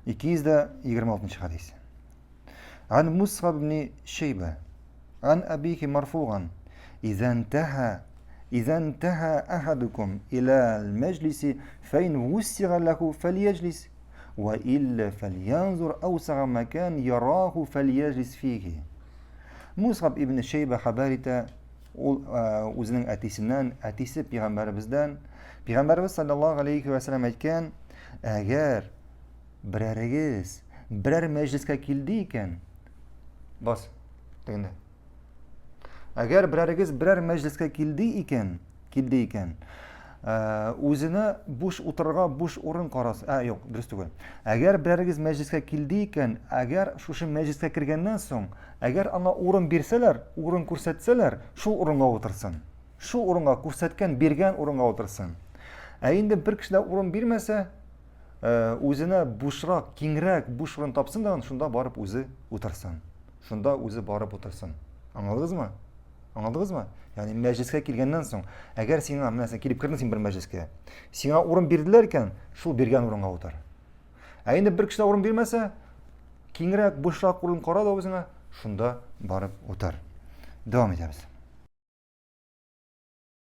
226 хадис. Ан Мусгаб ибн Шейба, ан абихи марфуган, إذا انتهى إذا انتهى أحدكم إلى المجلس فإن وسع له فليجلس وإلا فلينظر أوسع مكان يراه فليجلس فيه. Мусгаб ибн Шейба хәбәр итә, ул үзенең әтисеннән, әтисе пәйгамбәребездән, пәйгамбәребез саллаллаһу алейхи ва сәлләм әйткән, әгәр берәрегез берәр мәҗлескә килде икән, бас, тегендә. Әгәр берәрегез берәр мәҗлескә килде икән, килде икән, үзенә буш утырырга буш урын карас, ә юк, дөрес түгел. Әгәр берәрегез мәҗлескә килде икән, әгәр шушы мәҗлескә кергәннән соң, әгәр аңа урын бирсәләр, урын күрсәтсәләр, шул урынга утырсын. Шул урынга күрсәткән, биргән урынга утырсын. Ә инде бер кеше дә урын бирмәсә, үзенә бушрак, киңрәк буш урын тапсын да, шунда барып үзе утырсын. Шунда үзе барып утырсын. Аңладыгызмы? Аңладыгызмы? Ягъни мәҗлескә килгәннән соң, әгәр сиңа, менә син килеп кердең син бер мәҗлескә, сиңа урын бирделәр икән, шул биргән урынга утыр. Ә инде бер кеше дә урын бирмәсә, киңрәк, бушрак урын кара да үзеңә, шунда барып утыр. Дәвам итәбез.